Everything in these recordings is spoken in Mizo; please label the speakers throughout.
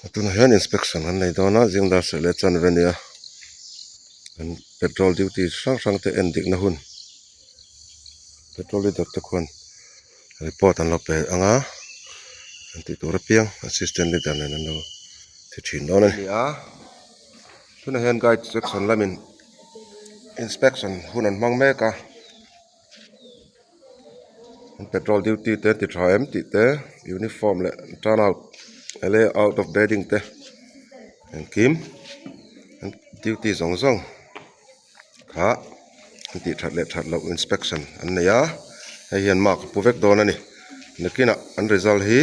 Speaker 1: Tunah hian inspection an nei dawn a zing dar serh leh chanve a nia an petrol duty hrang hrang te en dikna hun petrol leader te khuan report an lo pe ang a an tih tur apiang assistant leader nen an lo ti thin dawn a ni a tunah hian guide section lamin inspection hun an hmang mek a. An petrol duty te ti tha em tih te uniform leh turn out leh out of bedding te engkim an duty zawng zawng kha an tih that leh that loh inspection an nei a hei hian mark a pu vek dawn a ni nakinah an result hi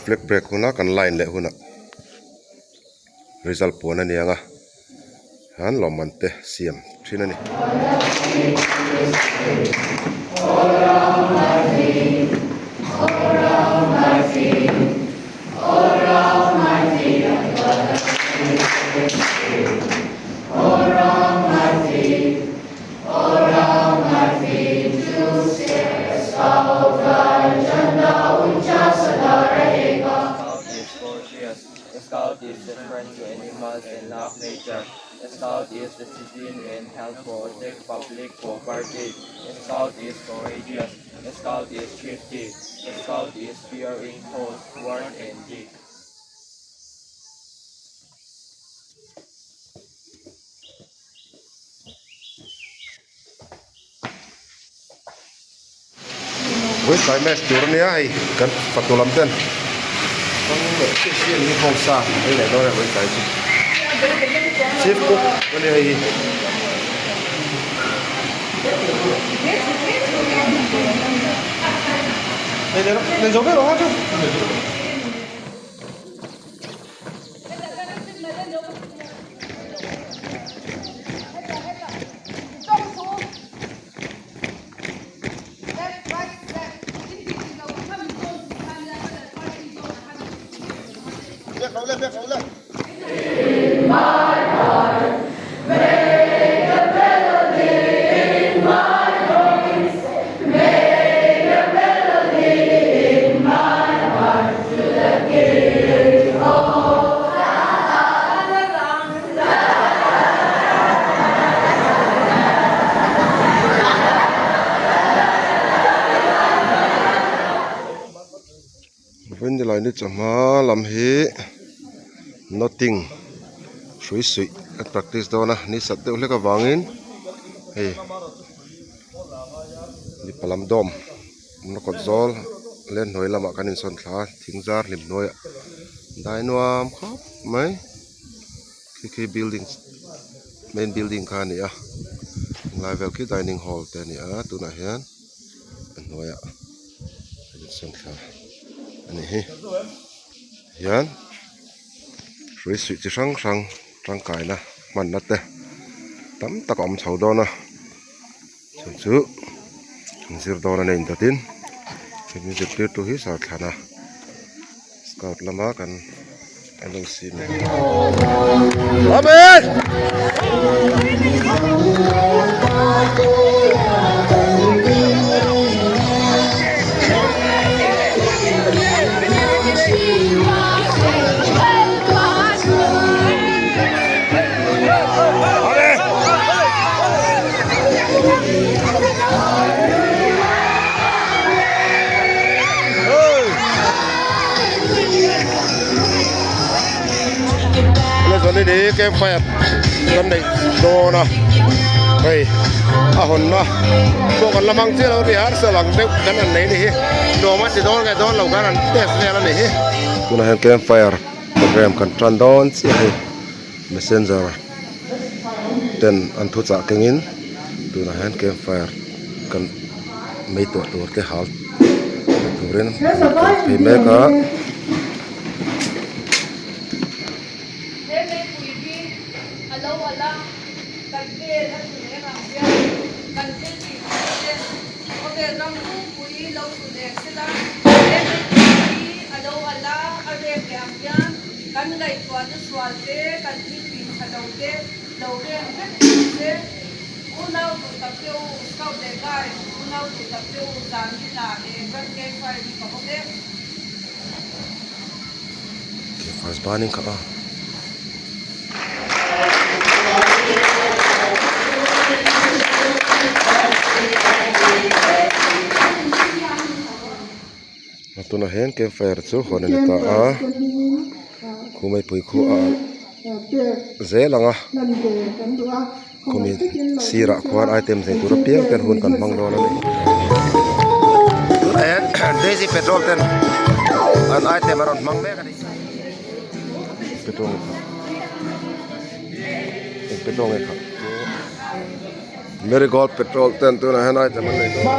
Speaker 1: flag break huna kan line leh hunah result puan a ni ang a. An lawmman te siam thin a ni.
Speaker 2: The scout is a friend to animals and love nature. The scout is disciplined and help protect public property. The scout is courageous. The scout is thrifty. The scout is pure in thought, word and deed.
Speaker 1: Vawitlai match tur ania hei kan fatu lam ten kawng leh chiah chiah hi hawng sa ei leh dawn a vawitlai chu chief cook ania hei hi. Vawin ni chawhma lam hi knotting hrui suih an practice dawn a ni sat deuh hlek avangin hei mipa lam dawm na kawt zawl leh hnuai lamah kan insawn thla a thing zar hlim hnuaiah dai nuam khawp mai. Khi khi building main building kha a ni a helai vel khi dining hall te a ni a tunah hian a hnuaiah an insawn thla a nih hi hian hrui suih chi hrang hrang tangkaina hmanna te tam tak a awm chho dawn a chung chu an zir dawn a ni indawtin hemi zirtirtu hi sarthlana. Scout lama kan LOC nen. Amen! Chuan hei campfire kan neih dawn a hei a hawnna pawh kan la hmang chiah lo a ni a arsa lang deuh kan han nei a ni hi nuam a ti dawn nge dawn lo khan an test vel a ni hi tunah hian campfire program kan tan dawn chiah a hei messenger ten an thuchah kengin tunah hian campfire kan mei tuah tur te hal turin an phei mek a.
Speaker 3: He meipui hi a lo alh a, kan vel a chhun eng ang hian kan thil tih theih te khawvel ram pumpui lo chhun eng sela, he meipui hi a lo alh a, a rek leh ang hian kan ngaihtuahna sual te, kan thil tih tha lo te lo reng vek thin se. Unau duh tak te u, Scout leh Guide, unau duh tak te u, zan hi hna he Grand Campfire hi ka hawng e.
Speaker 1: First burning kha a. A tunah hian campfire chu hawn a ni ta a khu meipui khu a alh zel ang a khumi sirah khuan item nei tur apiang ten hun kan hmang dawn a ni tunah hian daisy petrol ten an item a rawn hmang mek a ni petrol kha eng petrol nge kha. Marigold petrol ten tunah hian item an nei dawn a.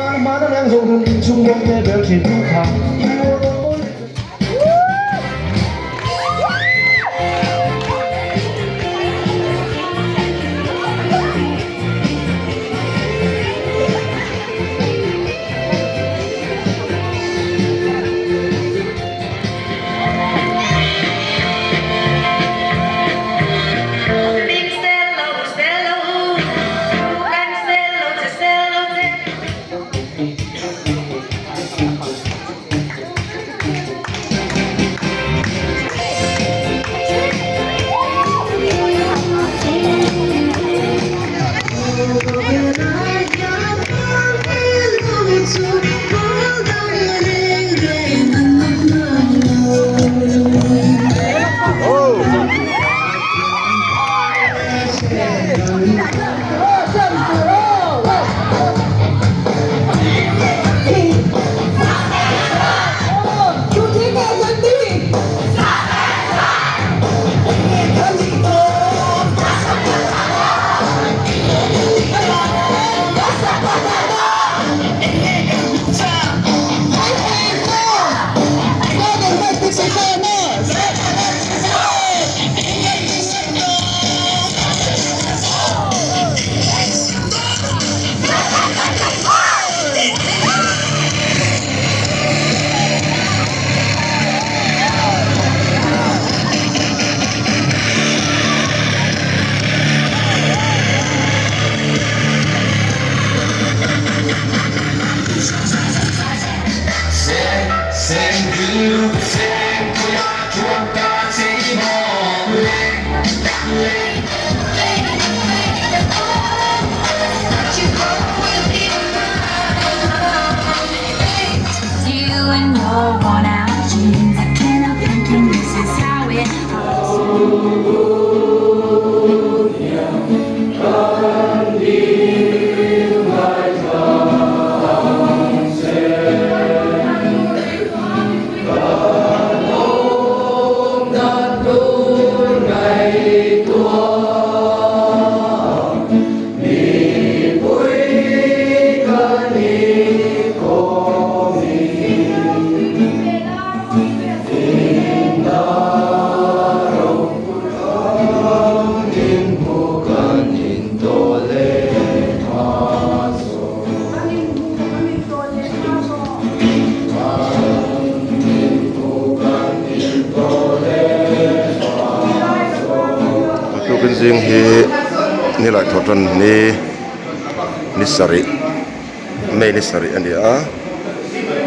Speaker 1: Tukin zing hi nilai thawh tan ni ni sarih May ni sarih a ni a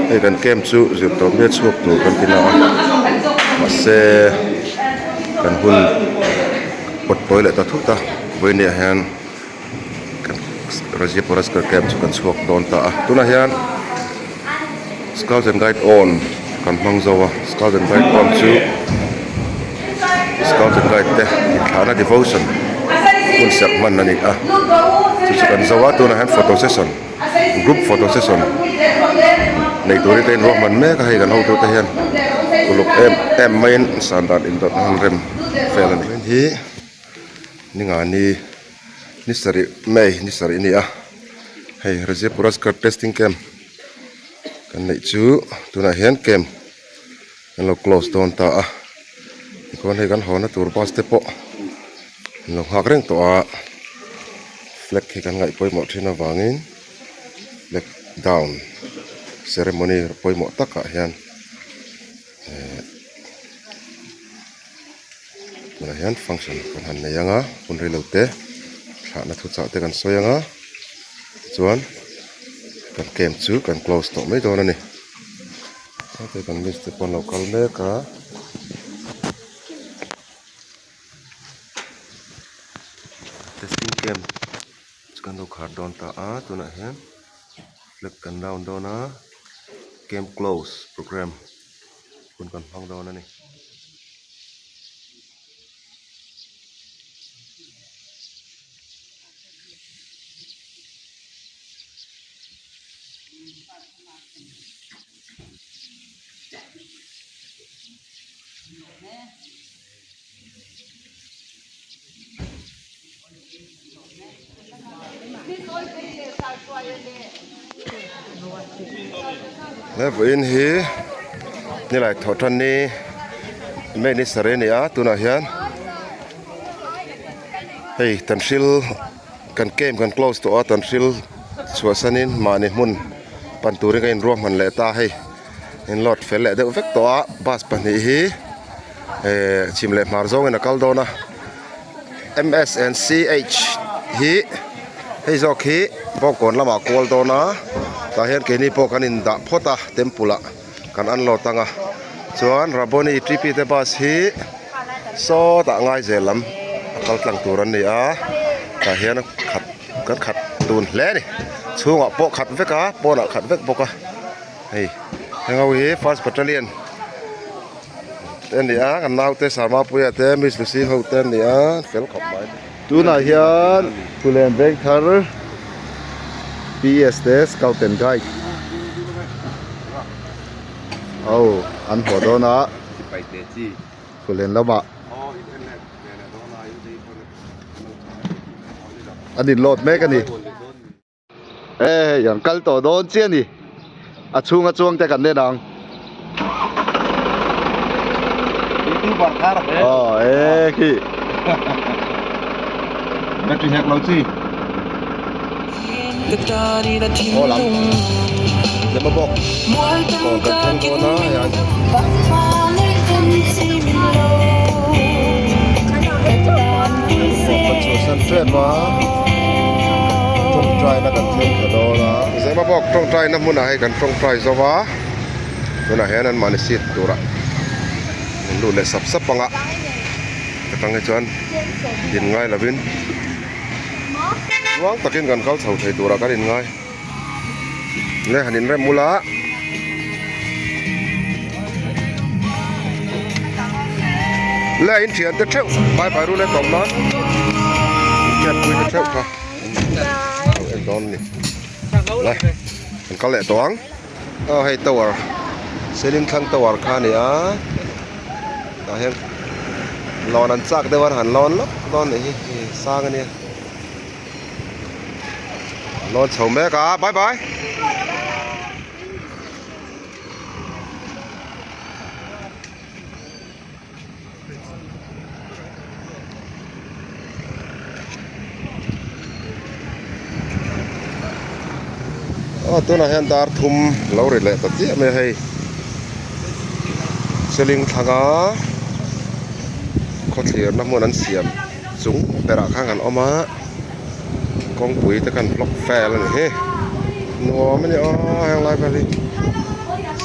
Speaker 1: hei kan camp chu zir tawp nge chhuak tur kan ti na a mahse kan hun pawt tawi leh ta thut a vawiin ah hian. Razia Puraskar camp chu kan chhuak dawn ta a tunah hian Scouts and Guide on kan hmang zo a Scouts and Guide on chu Scouts and Guide te inthlahna devotion hun serh hman a ni a chu chu kan zo a tunah hian photo session group photo session nei turin ka inruahman mek a hei kan hotute hian uluk em em maiin san dan indawt a han rem vel a ni hi. Ni nga ni ni sarih May ni sarih a ni a hei Razia Puraskar testing camp kan neih chu tunah hian camp an lo close dawn ta a tikhuan hei kan haw na tur bus te pawh an lo nghak reng tawh a flag hi kan ngaih pawimawh thin avangin flag down ceremony pawimawh takah hian ehh. Tunah hian function kan han nei ang a hun rei lo te thlahna thuchah te kan sawi ang a tichuan kan camp chu kan close tawh mai dawn a ni hete kan miss te pawh an lo kal mek a. Camp chu kan lo khar dawn ta a tunah hian flag kan round dawn a camp close programme hun kan hmang dawn a ni. He vawiin hi nilai thawh tan ni May ni sarih a ni a tunah hian hei tanhril kan camp kan close tawh a tanhril chhuahsanin mahni hmun pan turin ka inruahman leh ta a hei in load fel leh deuh vek tawh a bus pahnih hi ehh chhim leh hmar zawngin a kal dawn a m s and c h hi hei zawk hi bawngkawn lamah a kual dawn a tah hian keini pawh kan in dah phawt a temple ah kan unload ang a chuan raboni t p te bus hi sawtah ngaizel lam a kal tlang tur an ni a tah hian khat kan khat dun hle a ni chhungah pawh khat vek a pawnah khat vek bawk a. Hei heng ho hi first battalion te an ni a kan naute Sarmapuia te miss Lucy ho te an ni a fel khawp mai.
Speaker 4: Tunah hian Thulen Vengthar PS te Scout and Guide ho an haw dawn a Thulen lamah an inload mek a ni. E hei an kal tawh dawn chiah a ni a chhunga chuang te kan nen ang
Speaker 1: youtuber thar
Speaker 4: aw e khi
Speaker 1: battery hek lo chi aw lam lema bawk aw kan thleng dawn a hei an Kan chhuahsan tep a tawngtaina kan thleng thla dawn a Zemabawk tawngtaina hmunah hei kan tawngtai zo va tunah hian an mahni seat turah an lut leh sap sap ang a atang hi chuan din ngai lovin tluang takin kan kal chho thei turah kan inngai le han inrem ula. Le in thian te theuh pai pai rul e tawm nan in pui te theuh kha en dawn ni le an kal leh tawh ang aw hei tower seling thlang tower kha a ni a tah hian lawn an chak deuh a han lawn lawk dawn a nih hi sang a nia. Lawn chho mek a bye bye. Aw tunah hian dar thum lo ri leh ta chiah mai a hei seling thlanga khawthlirna hmun an siam. Chung berah khan kan awm a kawngpui te khan block vel a ni hi nuam a ni aw heng lai vel hi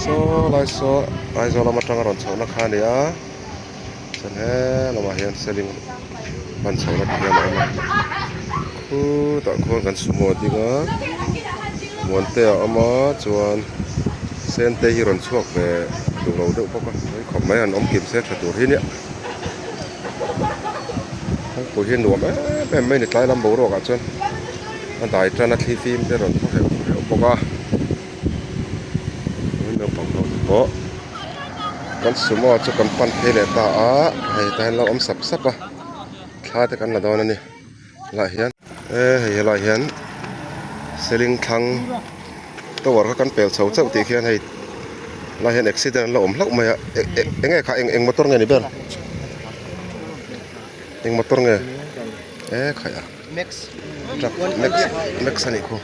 Speaker 1: saw lai saw Aizawl lam atanga rawn chhohna kha a ni a chuan he lamah hian seling hman chhohna te hian a awm a khutah khuan kan sumo a ding a Muante a awm a chuan Sente hi rawn chhuak ve duh lo deuh bawk a khawp mai an awm kim se tha tur hi nia. Kawngpui hi nuam em em mai a ni tlai lam boruak ah chuan a dai tan a thli fim te rawn thaw heuh heuh bawk a naupang ho te pawh kan sumo chu kan pan phei leh ta a hei tah hian lo awm sap sap a thla te kan la dawn a ni lah hian e hei helai hian seling thlang tower kha kan pel chho chauh tih khian hei lai hian accident an la awm hlauh mai a eng nge kha eng motor nge ni ber eng motor nge e khai a truck max max a nih khu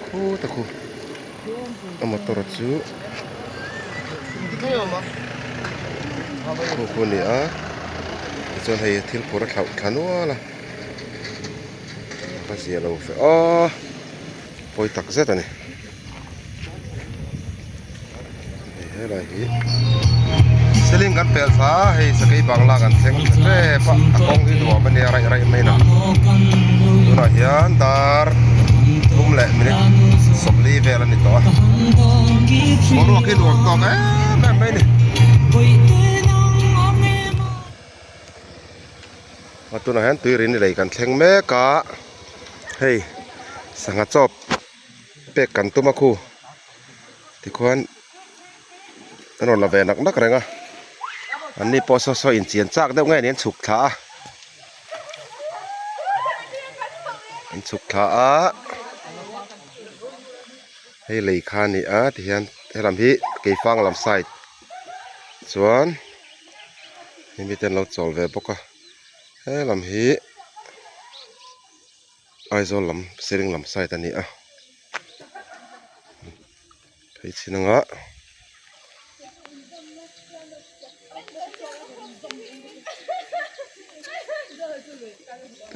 Speaker 1: khu ta khu a motor chu khu khu a ni a tichuan hei thil phur a thlauh thla nual a a zia lo fe aw pawi tak zet a ni hei helai hi. Seling kan pel thla a hei sakei bangla kan thleng ta tep a a kawng hi nuam a nia raih raih mai na tunah hian dar thum leh minute sawmli vel a ni tawh a boruak hi nuam tawk em em mai a ni. A tunah hian tuirin lei kan thleng mek a hei sangha chawp pek kan tum a khu tikhuan an rawn la ve nak nak reng a an ni pawh saw saw inchian chak deuh nge ni an chhuk thla a an chhuk thla a hei lei kha a ni a tihian helam hi keifang lam side chuan hemi te an lo chawl ve bawk a helam hi. Aizawl lam Seling lam side a ni a phei chhin anga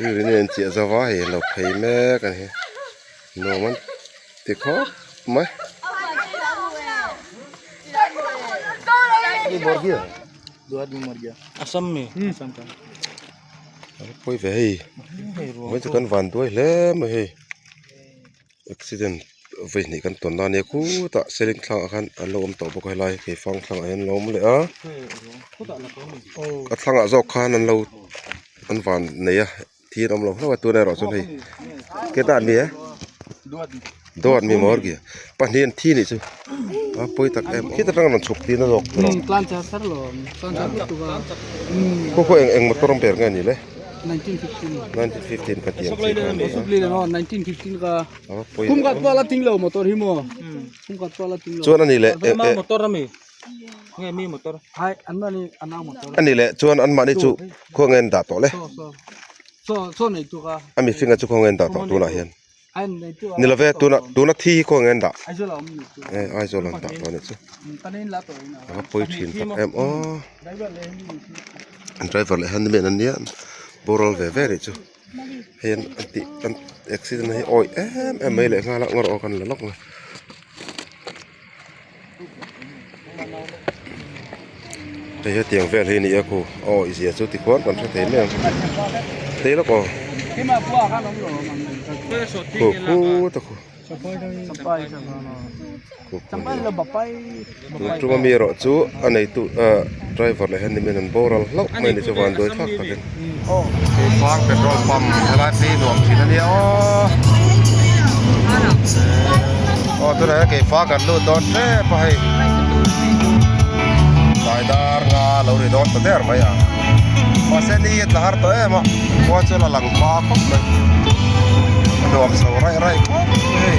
Speaker 1: tui rin a inchiah zo va hei an lo phei mek a ni nuam an ti khawp mai. Pawi ve hei vawiin chu kan van duai hle mai hei accident vawi hnih kan tawn na ania khutah seling thlangah khan an lo awm tawh bawk a helai keifang thlangah hian an lo awm leh a a thlangah zawk khan an lo an van nei a thi an awm lo hlauh a tunah erawh chuan hei ke tan mi e dawt mi maw gi pahnih an thi nih chu a pawi tak em khita tang rawn chhuk tir na zawk tur a khaw khaw eng eng motor ber nge ni le 1915 ka ti ang chi kha ani a a pawi chuan ani leh ani leh chuan anmahni chu khaw nge an dah tawh le a mihringa chu khaw nge an dah tawh tunah hian. Ni love tuna tuna thi hi khawnge an dah eh Aizawl an dah tawh anih chu a va pawi thin tak em aw an driver leh handyman an nia boral ve ve anih chu hei an tih an accident hi awi em em mai leh nghal a ngaw rawh aw kan la lawk mai. Hei hetiang vel hi a ni a khu a awih zia chu tikhuan kan hre thei mai ang thei lawk aw khu khu ta khu khu khu tun tum ami erawh chu a neitu ah driver leh handyman an boral hlauh mai a ni chu van duai thlak takin keifang petrol pump helai phei nuam thin a nia aw aw tunah hian keifang kan lut dawn tep a hei tlai dar nga lo ri dawn ta der mai a mahse ni a tla har tawh em a khua chu la lang hma khawp mai a nuam chho raih raih khawp mai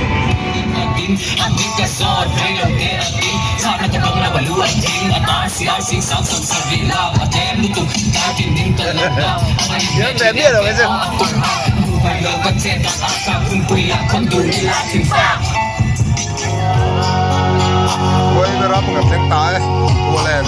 Speaker 1: Khuai ber a pakhat thleng ta e Pualen.